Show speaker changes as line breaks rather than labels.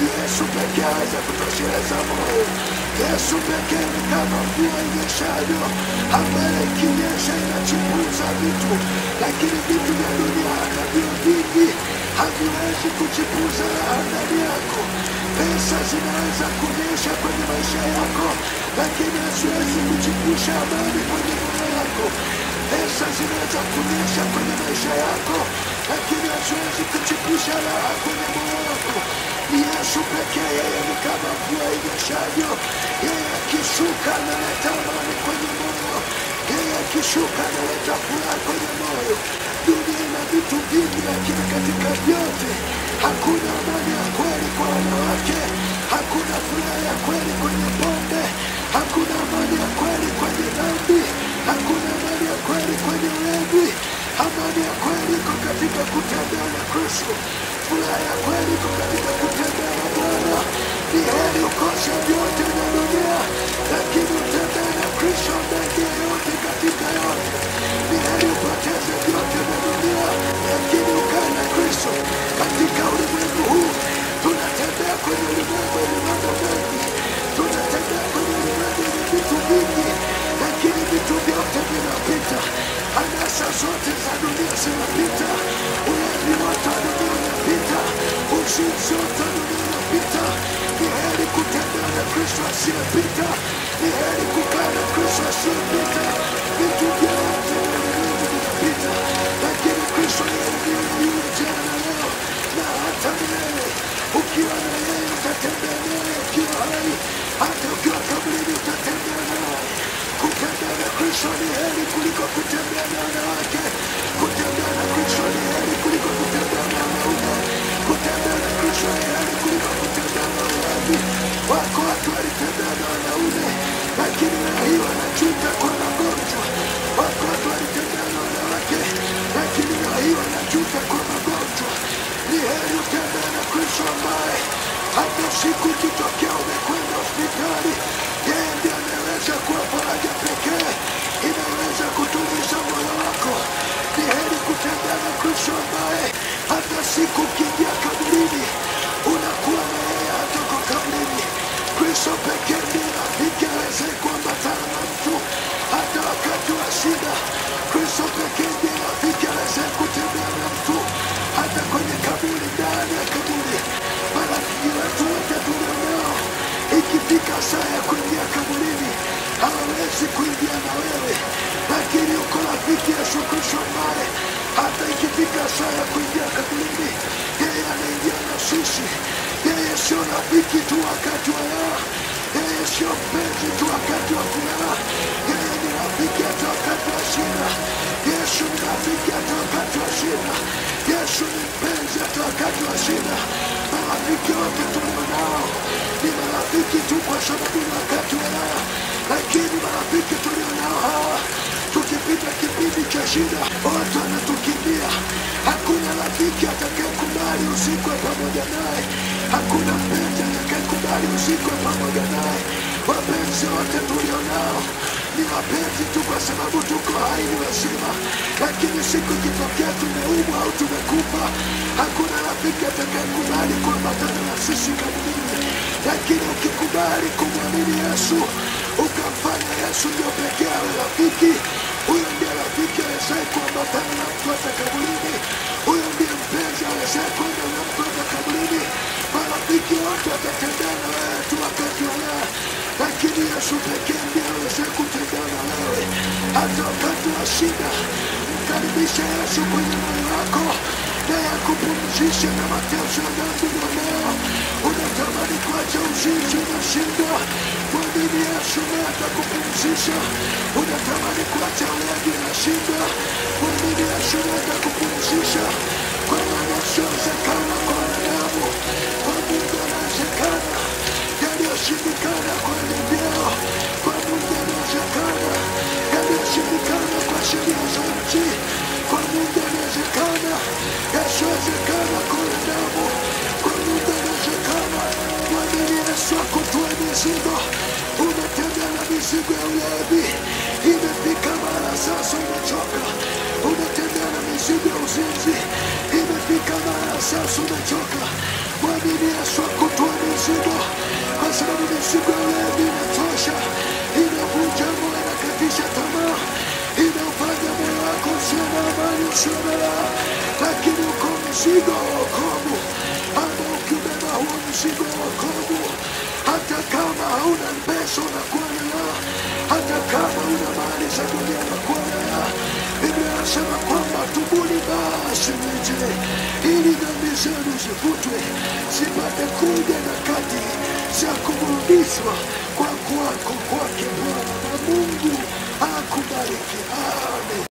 Yesu pekee aweza kutosheleza moyo. Yesu pekee ni kama mvua inyeshayo, ambayo ikinyesha inachipuza vitu, lakini vitu vya dunia hata vio vingi haviwezi kuchipuza raha ndani yako. Pesa zinaweza kunyesha kwenye maisha yako, lakini haziwezi kuchipusha amani kwenye moyo wako. Pesa zinaweza kunyesha kwenye maisha yako, lakini haziwezi kuchipusha raha kwenye moyo wako. Ni Yesu pekee, yeye ni kama mvua inyeshayo. Yeye akishuka analeta amani kwenye moyo. Yeye akishuka analeta furaha kwenye moyo. Dunia ina vitu vingi, lakini katika vyote hakuna amani ya kweli kwa wanawake, hakuna furaha ya kweli kwenye pombe, hakuna amani ya kweli kwenye dhambi, hakuna amani ya kweli kwenye ulevi. Amani ya kweli iko katika kutembea na Kristo. Furaha ya kweli iko katika kutembea na Bwana. Ni heri ukose vyote vya dunia, lakini utembee na Kristo ambaye ndiye yote katika yote. Ni heri upoteze vyote vya dunia, lakini ukae na Kristo. Katika ulimwengu huu tunatembea kwenye ulimwengu wenye mambo mengi, tunatembea kwenye ulimwengu wenye vitu vingi, lakini vitu vyote vinapita. Anasa zote za dunia zinapita, ulevi wote wa dunia unapita, uzinzi wote wa dunia unapita. Ni heri kutembea na Kristo asiyepita, ni heri kukaa na Kristo asiyepita. Vitu vyote vya ulimwengu vinapita, lakini Kristo yeye ni yule yule jana na leo na hata milele. Ukiwa na yeye utatembea naye ukiwa hai, hata ukiwa kaburini utatembea naye. Kutembea na Kristo ni heri kuliko kutembea na wanawake. Kutembea na Kristo ni heri kuliko kutembea na wanaume. Kutembea na Kristo ni heri kuliko kutembea na walevi. Wako watu walitembea na wanaume, lakini leo hii wanajuta kwa magonjwa. Wako watu walitembea na wanawake, lakini leo hii wanajuta kwa magonjwa. Ni heri utembee na Kristo ambaye hata siku ikitokea umekwenda hospitali, yeye ndiye anaweza kuwa faraja pekee inaweza kutuliza moyo wako. Ni heri kutembea na Kristo ambaye hata siku ukiingia kaburini unakuwa na yeye hata uko kaburini. Kristo pekee ndiye rafiki awezaye kuambatana na mtu hata wakati wa shida. Kristo pekee ndiye rafiki awezaye kutembea na mtu hata kwenye kaburi, ndani ya kaburi. Marafiki wetu wote tulionao, ikifika saa ya kuingia kaburini hawawezi kuingia na wewe, lakini uko rafiki Yesu Kristo ambaye hata ikifika saa ya kuingia kaburini yeye anaingia na sisi. Yeye sio rafiki tu wakati wa raha, yeye sio mpenzi tu wakati wa furaha, yeye ni rafiki hata wakati wa shida. Yesu ni rafiki hata wakati wa shida. Yesu ni mpenzi hata wakati wa shida. Marafiki wote tulionao ni marafiki tu kwa sababu ni wakati wa raha, lakini marafiki tulionao hawa, tukipita kipindi cha shida wote wanatukimbia. Hakuna rafiki atakayekubali usikwe pamoja naye, hakuna mpenzi atakayekubali usikwe pamoja naye. Wapenzi wote tulionao ni wapenzi tu kwa sababu tuko hai, ni wazima, lakini siku ikitokea tumeumwa au tumekufa, hakuna rafiki atakayekubali kuambatana na sisi kaburini. Lakini ukikubali kumwamini Yesu, ukamfanya Yesu ndio pekee awe rafiki, huyo ndiye rafiki awezaye kuambatana na mtu hata kaburini. Huyo ndiye mpenzi awezaye kwenda na mtu hata kaburini. Marafiki wote watatembea na wewe tu wakati wa raha, lakini Yesu pekee ndiye awezaye kutembea na wewe hata wakati wa shida. Mkaribishe Yesu kwenye moyo wako, naye akupumzishe na mateso ya dhambi ulionayo. Unatamani kuacha uzinzi, unashindwa. Mwamini Yesu naye atakupumzisha. Unatamani kuacha ulevi, unashindwa. Mwamini Yesu naye atakupumzisha. Kwa maana yasiyowezekana kwa wanadamu, kwa Mungu yanawezekana. Yaliyoshindikana kwa wenye vyeo, kwa Mungu yanawezekana. Yaliyoshindikana kwa sheria za nchi, kwa Mungu yanawezekana. Yasiyowezekana kwa wanadamu, kwa Mungu yanawezekana. Mwamini Yesu akutoe mizigo. Umetembea na mizigo ya ulevi, imefika mara sasa umechoka. Umetembea na mizigo ya uzinzi, imefika mara sasa umechoka. Mwamini Yesu akutoe usiwe na raha, lakini uko mzigo wa wokovu ambao ukibeba huo mzigo wa wokovu, hata kama hauna pesa unakuwa na raha, hata kama una mali za dunia unakuwa na raha. Biblia inasema kwamba tubuni basi mrejee, ili dhambi zenu zifutwe, zipate kuja nyakati za kuburudishwa kwa kwako kwake Bwana. Na Mungu akubariki. Amen.